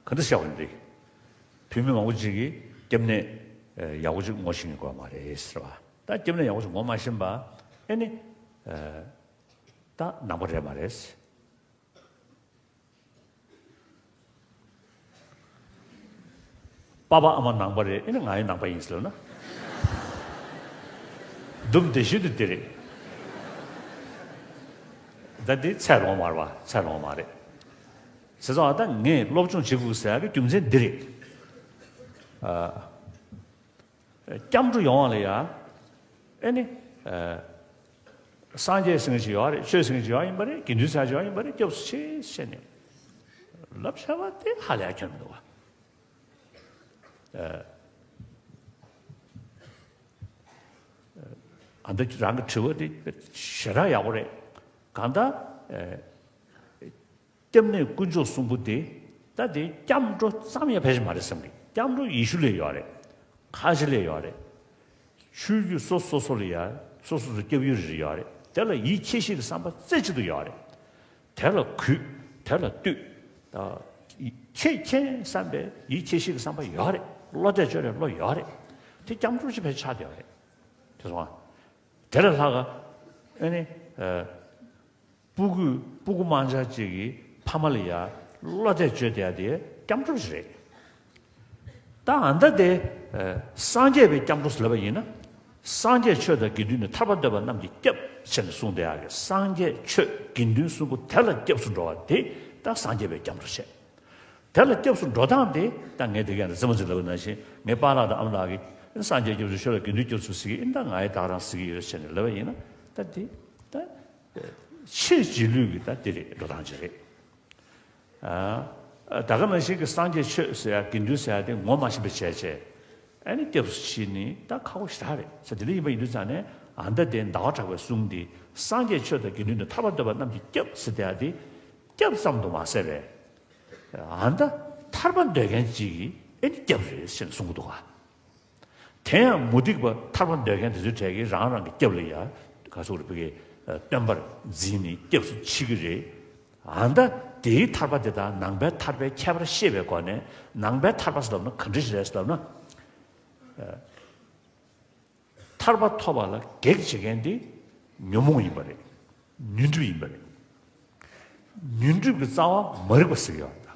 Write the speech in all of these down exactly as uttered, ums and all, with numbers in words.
ག་འདྲ་བཤད་པ་ཡིན་དེ། བུད་མེད་མང་པོ་ཅིག་གིས་སྐྱབས་གནས་ཡག་པོ་ཅིག་ངོ་ཤེས་ཀྱི་དགོས་མ་རེད་ཟེར་བ། ད་སྐྱབས་གནས་ཡག་པོ་ཅིག་ངོ་མ་ཤེས་པ་ཨེ་ནི། ད་ནང་པ་རེད་མ་རེད། པ་ཕ་ཨ་མ་ནང་པ་རེད། ཨེ་ནི་ང་ཡང་ནང་པ་ཡིན་ཟེར་ལབ་ན། སྡུག་བདེ་ཤོས་དེ་དེ་རེད། ད་དེ་ཚད་ལོངས་མ་རེད་པ། ཚད་ལོངས་མ་རེད། ཟེར་ཙང་ད་ངས་སློབ་སྦྱོང་བྱེད་དགོས་ཟེར་ཡག་གི་རྒྱུ་མཚན་འདི་རེད། སྐྱབས་འགྲོ་ཡོང་བ་ལ་ཡ། ཨེ་ནི། སངས་རྒྱས་ཟེར་མཁན་ཞིག་ཡོད་རེད། ཆོས་ཟེར་མཁན་ཞིག་ཡོད་ཡིན་པ་རེད། དགེ་འདུན་ཟེར་མཁན་ཞིག་ཡོད་ཡིན་པ་རེད། སྐྱབས་སུ་མཆི་ཟེར་ནས་ལབ་བྱ་བ་དེ་ཧ་ལས་ཡ་ཁྱོན་མི་འདུག་བ། ཨ་འདི་རང་གི་དྲི་བ་དེ་ཞེ་དྲག་ཡག་པོ་རེད། གང་ལྟར། སྐྱབས་གནས་དཀོན་མཆོག་གསུམ་པོ་དེ། ད་དེ་སྐྱབས་འགྲོ་ཙམ་ཡང་ཕལ་ཆེར་མ་རེད་བསམ་གི། སྐྱབས་འགྲོ་ཡེ་ཤུ་ལ་ཡོད་རེད། ཁ་ཆེ་ལ་ཡོད་རེད། ཆོས་བརྒྱུད་སོ་སོ་སོ་ལ་ཡ། སོ་སོ་སོ་སྐྱབས་ཡུལ་རེ་རེ་ཡོད་རེད། དེ་ལ་ཡིད་ཆེས་ཤིག་གི་བསམ་པ་རྩེ་གཅིག་ཏུ་ཡོད་རེད། དེ་ལ་གུས། དེ་ལ་བཏུད། ད་ཁྱེད་མཁྱེན་བསམ་པའི་ཡིད་ཆེས་ཤིག་གི་བསམ་པ་ཡོད་རེད། བློ་གཏད་བཅོལ་བའི་བློ་ཡོད་རེད། དེ་སྐྱབས་འགྲོ་ཅིག་ཕལ་ཆེར་ཆགས་བསྡད་ཡོད་རེད། དེ་སོང་ང་། དེ་ལས་ལྷག་ག་ཨེ་ནི། སྤུ་གུ་སྤུ་གུ་དམར་འབྱར་ཅིག་གིས་ཕ་མ་ལ་ཡ་བློ་གཏད་བཅོལ་བསྡད་ཡ་དེ་སྐྱབས་འགྲོ་ཞིག་རེད། ད་ཨ་ད་དེ། སངས་རྒྱས་པའི་སྐྱབས་འགྲོ་ཟེར་ལབ་པ་ཡིན་ན། སངས་རྒྱས་ཆོས་དང་དགེ་འདུན་ནི། ཐར་པ་འདོད་པ་རྣམས་ཀྱི་སྐྱབས་ཟེར་ནས་གསུངས་བསྡད་ཡ་གི། སངས་རྒྱས་ཆོས་དགེ་འདུན་གསུམ་པོ་དེ་ལ་སྐྱབས་སུ་འགྲོ་བ་དེ་ད་སངས་རྒྱས་པའི་སྐྱབས་འགྲོ་བྱས། དེ་ལ་སྐྱབས་སུ་འགྲོ་སྟངས་དེ་ད་ངས་དེ་ག་ནས་རྩེད་མོ་རྩེ་ལབ་པ་ནང་བཞིན། ངའི་པཱ་ལགས་དང་ཨ་མ་ལགས་ཀྱིས་སངས་རྒྱས་སྐྱབས་སུ་མཆི་ལ་དགེ་འདུན་སྐྱབས་སུ་ཟེར་གི་ཡིན། ད་ང་ཡི་ད་རང་ཟེར་གི་ཡོད་ཟེར་ནས་ལབ་པ་ཡིན་ན། ད་དེ་ད་ཕྱིར་རྗེས་ལུས་ཀྱི་ད་དེ་རེད། འགྲོ་སྟངས་ཅིག་རེད། ཨ། ད་ག་ནང་བཞིན་གྱི་སངས་རྒྱས་ཆོས་ཟེར་ཡ་དགེ་འདུན་ཟེར་ཡ་དེ་ངོ་མ་ཤེས་པ་བྱས་བྱས། ཨ་ནི་སྐྱབས་སུ་མཆི་ནི་ད་ཁག་པོ་ཞེ་དྲག་རེད་ཟེར། དེ་འདྲ་ཡིན་པ་ཡིན་དུས་ཙང་ནས་ཨ་ད་དེ་ཟླ་བ་གྲགས་པའི་གསུང་འདི། སངས་རྒྱས་ཆོས་དང་དགེ་འདུན་ནི། ཐར་པ་འདོད་པ་རྣམས་ཀྱི་སྐྱབས་ཟེར་དེ་ཡ་དེ། སྐྱབས་ཙམ་དུ་མ་ཟད་པས། ཨ་ད་ཐར་པ་འདོད་མཁན་ཅིག་གི་ཨེ་ནི་སྐྱབས་རེད་ཟེར་ནས་གསུང་གི་འདུག་ག། དེ་ཡང་མུ་སྟེགས་པ་ཐར་པ་འདོད་མཁན་དེ་ཚོའི་གྲས་ཀྱིས་རང་རང་གི་སྐྱབས་ལ་ཡ། ག་ཚོད་རེ་བོད་ཀྱི་སྟོན་པར་འཛིན་ནས་སྐྱབས་སུ་མཆི་གི་རེད། ཨ་ད་དེའི་ཐར་པ་དེ་དང་ནང་པའི་ཐར་པའི་ཁྱད་པར་ཤེས་པའི་སྒོ་ནས། ནང་པའི་ཐར་པ་ཟེར་ལབ་ན་ག་འདྲ་ཞིག་རེད་ཟེར་ལབ་ན། ཐར་པ་ཐོབ་པ་ལ་གེགས་བྱེད་མཁན་དེ་ཉོན་མོངས་ཡིན་པ་རེད། ཉོན་སྒྲིབ་ཡིན་པ་རེད། ཉོན་སྒྲིབ་ཀྱི་རྩ་བ་མ་རིག་པ་ཟེར་གྱི་ཡོད་རེད།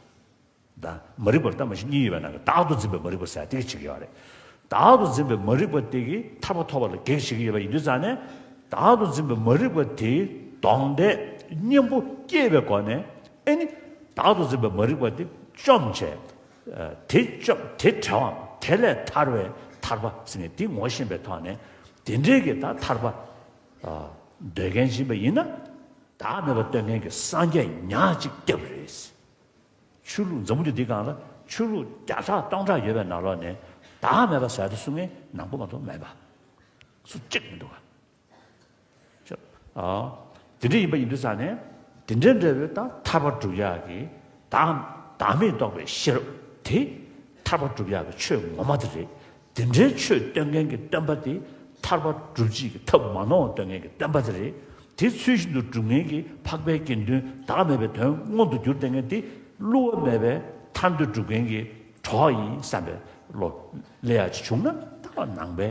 ད་མ་རིག་པར་ལྟ་མ་ཤེས་གཉིས་ཡོད་པའི་ནང་གི་བདག་ཏུ་འཛིན་པའི་མ་རིག་པ་ཟེར་དེ་གི་བྱེད་ཀྱི་ཡོད་རེད། བདག་ཏུ་འཛིན་པའི་མ་རིག་པ་དེ་གིས་ཐར་པ་ཐོབ་པ་ལ་གེགས་བྱེད་ཀྱི་ཡོད་པ་ཡིན་དུས་ཙང་ནས། བདག་ཏུ་འཛིན་པའི་མ་རིག་པ་དེའི་གདོང་འདེད་གཉེན་པོ་སྐྱེས་པའི་སྒོ་ནས། ཨེ་ནི། བདག་ཏུ་འཛིན་པའི་མ་རིག་པ་དེ་བཅོམ་བྱས། དེ་བཅོམ་དེ་བྲལ་བའམ་དེ་ལས་ཐར་བའི་ཐར་པ་ཟེར་ནས་དེ་ངོ་ཤེས་པའི་ཐོག་ནས། དེ་འདྲའི་གི་ད་ཐར་པ་འདོད་མཁན་ཡིན་པ་ཡིན་ན། བདག་མེད་པ་སྟོན་མཁན་གྱི་སངས་རྒྱས་ཉག་གཅིག་སྐྱབས་རེད། ཆོས་ལུགས་འཛམ་བུ་གླིང་འདིའི་སྒང་ལ་ཆོས་ལུགས་བརྒྱ་ཕྲག་སྟོང་ཕྲག་ཡོད་པའི་ནང་ལོགས་ནས་བདག་མེད་པ་ཟེར་དེ་གསུང་མཁན་ནང་པ་མ་གཏོགས་མེད་པ། སུ་གཅིག་མི་འདུག་ག། ཨ། དེ་འདྲ་ཡིན་པ་ཡིན་དུས་ཙང་ནས། དེ་འདྲ་འདྲ་བའི་ད་ཐར་པ་སྒྲུབ་ཡག་གི་བདག་བདག་མེད་རྟོགས་པའི་ཤེས་རབ་དེ་ཐར་པ་སྒྲུབ་ཡག་གི་ཆོས་ངོ་མ་དེ་རེད། དེ་འདྲའི་ཆོས་སྟོན་མཁན་གྱི་སྟོན་པ་དེ་ཐར་པ་སྒྲུབ་བྱེད་ཀྱི་ཐབས་མ་ནོར་བ་སྟོན་མཁན་གྱི་སྟོན་པ་དེ་རེད། དེ་ཚུལ་བཞིན་དུ་སྒྲུབ་མཁན་གྱི་འཕགས་པའི་དགེ་འདུན། བདག་མེད་པའི་དོན་མངོན་དུ་གྱུར་བསྡད་མཁན་དེ་བསླུ་བ་མེད་པའི་ཐར་འདོད་སྒྲུབ་མཁན་གྱི་གྲོགས་ཡིན་བསམ་པའི་བློ་སླེབས་ཡག་ཅིག་བྱུང་ན། ད་ནང་པའི་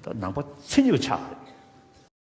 ད་ནང་པ་མཚན་ཉིད་པ་ཆགས་པ་རེད།